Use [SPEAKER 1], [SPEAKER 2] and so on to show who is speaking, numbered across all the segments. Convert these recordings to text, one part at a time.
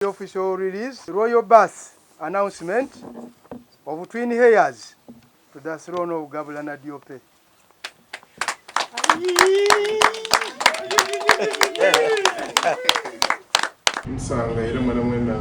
[SPEAKER 1] Official release, royal birth announcement of twin heirs to the throne of Gabula Nadiope.
[SPEAKER 2] Nsanga era mwena mwena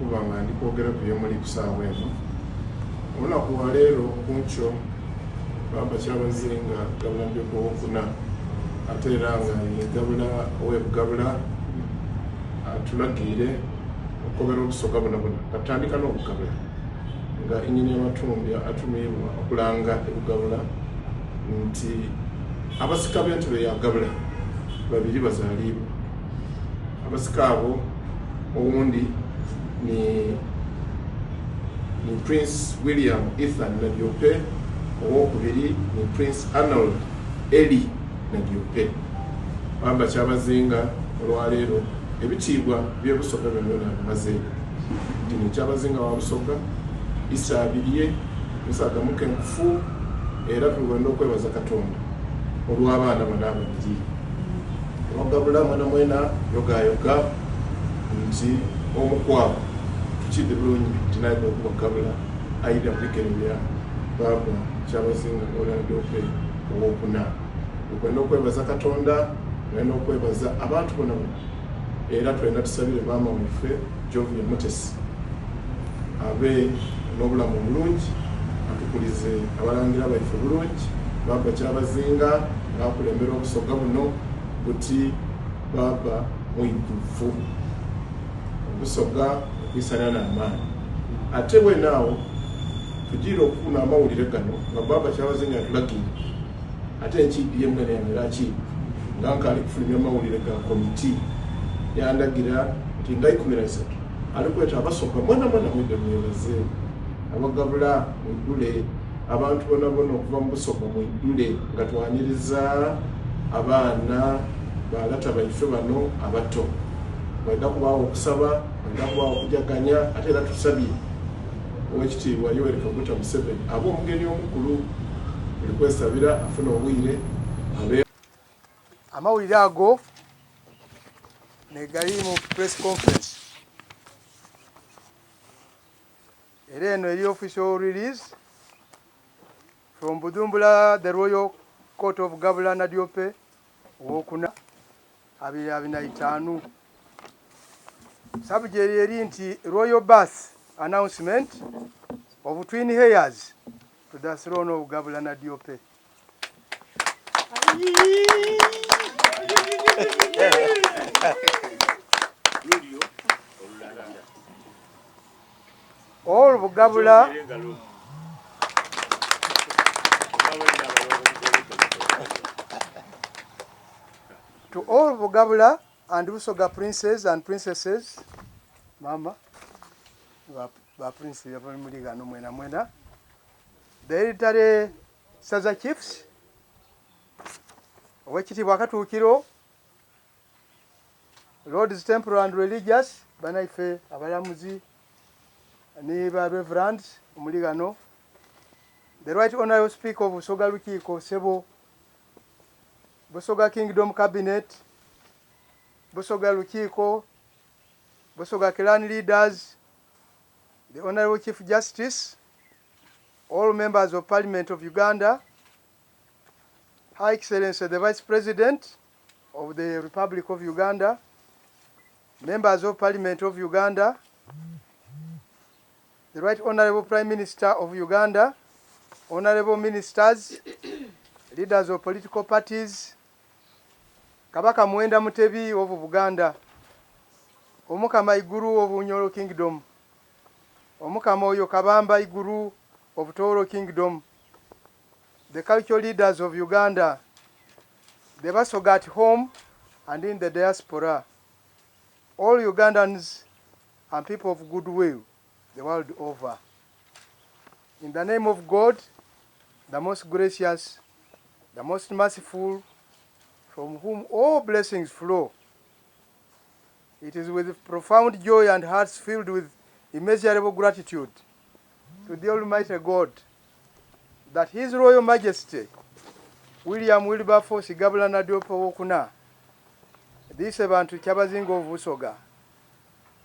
[SPEAKER 2] okuba nga ndi kwogera ku byemuli ku saawa eno. Olunaku lwa leero ku nkyo Baba Kyabazinga Gabula Nadiope owokuna ate era nga ye Gabula ow'e Bugabula atulagiire okukobera Obusoga bonabona nga tutandika n'Obugabula nga Engineer Matumbi atumiibwa okulanga e Bugabula nti abasika b'entebe ya Gabula babiri bazaliibwa. Abasika abo owundi ni ni Prince William Ethan Nadiope, owokubiri ni Prince Arnold Eli Nadiope. Baba Kyabazinga olwaleero ebitiibwa by'e Busoga byonabyona abimazeeyo. Nti ni Kyabazinga wa Busoga, Isaabirye, musaadha mukenkufu era tuli okwebaza Katonda olw'abaana bano ababiri. Abagabula mwenamwena yogayoga nti omu kwabo tukiidhi bulungi nti n'aidha okubagabula aidha mu bigere bya Bbaabba Kyabazinga Gabula Nadiope owokuna. Tukwenda okwebaza Katonda, twenda okwebaza abantu bonabona era twenda tusabire maama waife Jovia Mutesi abe n'obulamu obulungi, atukulize abalangira baife bulungi. Bbaabba Kyabazinga nga akulembera Obusoga buno buti Bbaabba mwidhuvu. Obusoga okwisana n'amaani. Ate bwene agho tujiire okufuna amawulire gano nga Bbaabba Kyabazinga atulagiire ate enkiidhi ye mwene yabaire akiidhi nga nkaali kufulumya mawulire ga komiti yandagira nti nga 13 ali kweta Abasoga mwenamwena mwidhe mwebaze Abagabula mwidhule abantu bonabona okuva mu Busoga mwidhule nga twaniriza abaana ba lata baife bano abato. Waidha kubaagho okusaba, waidha kubaagho okujaganya ate era tusabye Owekitiibwa Yoweri Kaguta Museveni abe omugenyi omukulu. Tuli kwesabira afune obwire abe.
[SPEAKER 1] Amawulire ago negali mu press conference era eno eri official release from Budhumbula the Royal Court of Gabula Nadiope owokuna 2025. Subject eri nti Royal Birth Announcement of Twin Heirs to the Throne of Gabula Nadiope. All Bugabula To all Bugabula and Busoga princes and princesses, mama, ba, ba prince abali muli ghano mwena mwena, the hereditary Saza chiefs, Owekitiibwa Katuukiro, Lords Temporal and Religious, banaife abalamuzi ni ba Reverends omuli ghano, the Right Honourable Speaker of Busoga Lukiiko Ssebo, Busoga Kingdom Cabinet, Busoga Lukiiko, Busoga Clan Leaders, the Honourable Chief Justice, all members of Parliament of Uganda, Her Excellency the Vice President of the Republic of Uganda, members of Parliament of Uganda, the Right Honorable Prime Minister of Uganda, Honorable Ministers, leaders of political parties, Kabaka Muwenda Mutebi of Buganda, Omukama Iguru of Bunyoro Kingdom, Omukama Oyo Kabamba Iguru of Tooro Kingdom, the cultural leaders of Uganda, the Basoga at home and in the diaspora, all Ugandans and people of goodwill the world over. In the name of God, the most gracious, the most merciful, from whom all blessings flow, it is with profound joy and hearts filled with immeasurable gratitude to the Almighty God that His Royal Majesty William Wilberforce Gabula Nadiope Owokuna, this Bantu Kyabazinga of Busoga,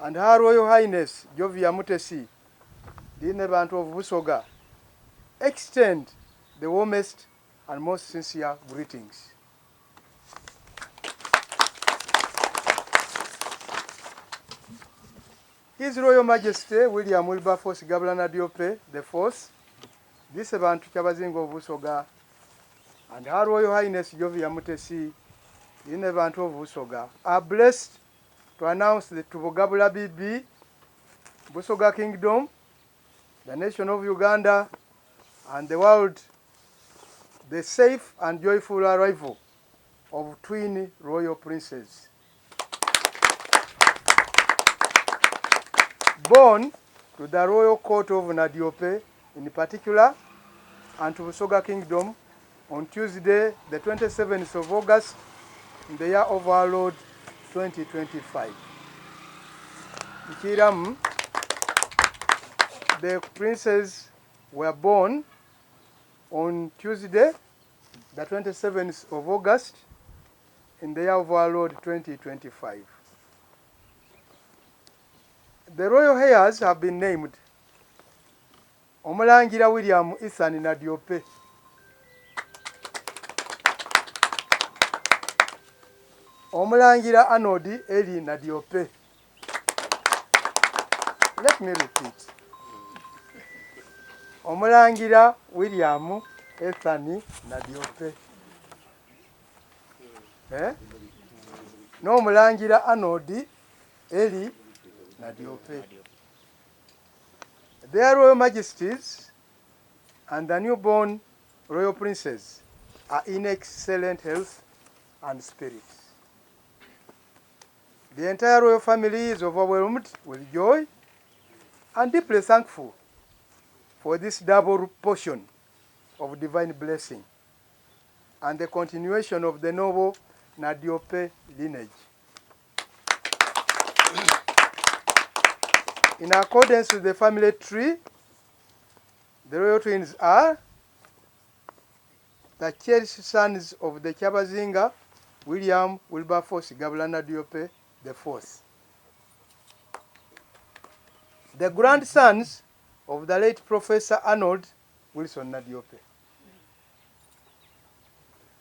[SPEAKER 1] and Her Royal Highness Jovia Mutesi, the Inhebantu of Busoga, extend the warmest and most sincere greetings. His Royal Majesty William Wilberforce Gabula Nadiope the Fourth, the Isebantu Kyabazinga of Busoga, and Her Royal Highness Jovia Mutesi, the Inhebantu of Busoga, are blessed to announce the Tubugabula BB, Busoga Kingdom, the nation of Uganda, and the world the safe and joyful arrival of twin royal princes. Born to the royal court of Nadiope in particular and to Busoga Kingdom on Tuesday, the 27th of August, in the year of our Lord 2025. Nkiiramu, the princes were born on Tuesday, the 27th of August, in the year of our Lord 2025. The royal heirs have been named Omulangira William Ethan Nadiope, Omulangira Arnold Eli Nadiope. Let me repeat. Omulangira William Ethan Nadiope. Eh? N'omulangira Arnold Eli Nadiope. Their Royal Majesties and the newborn royal princes are in excellent health and spirits. The entire royal family is overwhelmed with joy and deeply thankful for this double portion of divine blessing and the continuation of the noble Nadiope lineage. In accordance with the family tree, the royal twins are the cherished sons of the Kyabazinga William Wilberforce Gabula Nadiope the fourth. The grandsons of the late Professor Arnold Wilson Nadiope.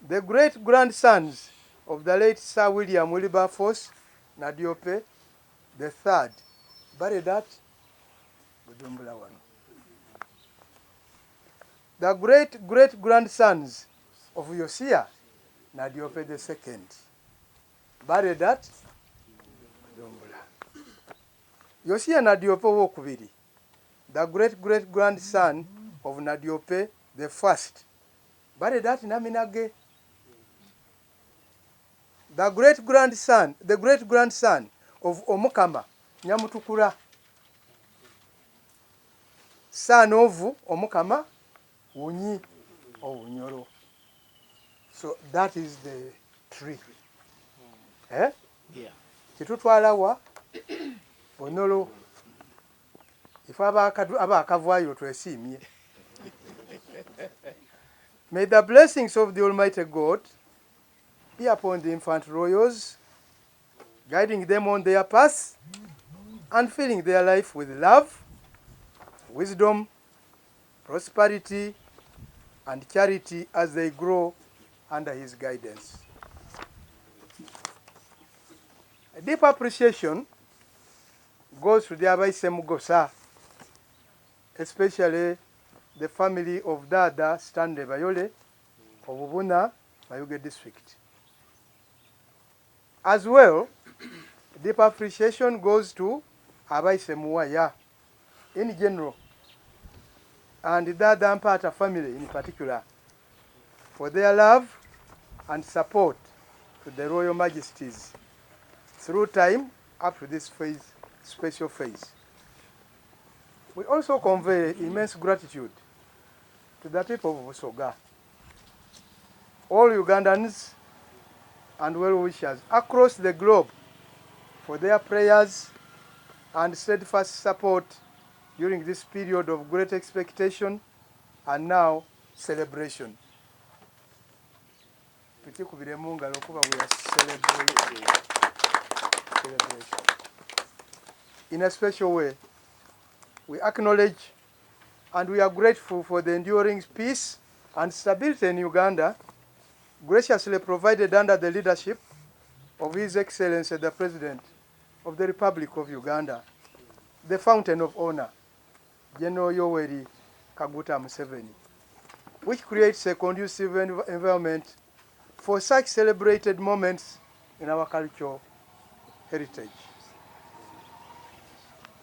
[SPEAKER 1] The great grandsons of the late Sir William Wilberforce Nadiope the third, buried at Bujumbura wano. The great great grandsons of Yosia Nadiope the second, buried at Bujumbura. Yosia Nadiope owokubiri, the great great grandson of Nadiope the first, buried at Naminage. The great grandson, the great grandson of Omukama Nyamutukura, son of Omukama Wunyi Owunyoro. So that is the tree. Eh?
[SPEAKER 3] Yeah.
[SPEAKER 1] Kitutwala wa Bunyoro. Ife abakavaayo twesiimye. May the blessings of the Almighty God be upon the infant royals, guiding them on their path and filling their life with love, wisdom, prosperity, and charity as they grow under his guidance. A deep appreciation goes to the Abaise Mugosa, especially the family of Dada Stanley Bayole of Bubuna, Mayuge District. As well, deep appreciation goes to Abaise Muwaya in general and Dada Mpata family in particular for their love and support to the Royal Majesties through time up to this phase, special phase. We also convey immense gratitude to the people of Busoga, all Ugandans and well-wishers across the globe for their prayers and steadfast support during this period of great expectation and now celebration. Tukikubire mu ngalo kuba we are celebrating. Celebration. In a special way, we acknowledge and we are grateful for the enduring peace and stability in Uganda, graciously provided under the leadership of His Excellency the President of the Republic of Uganda, the fountain of honor, General Yoweri Kaguta Museveni, which creates a conducive environment for such celebrated moments in our cultural heritage.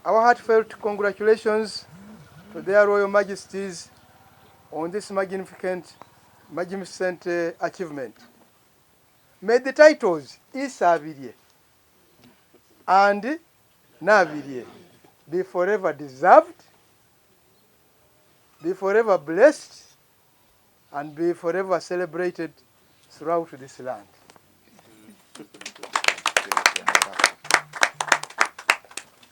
[SPEAKER 1] Our heartfelt congratulations to their Royal Majesties on this magnificent achievement. May the titles Isabirye and Nabirye be forever deserved, be forever blessed, and be forever celebrated throughout this land.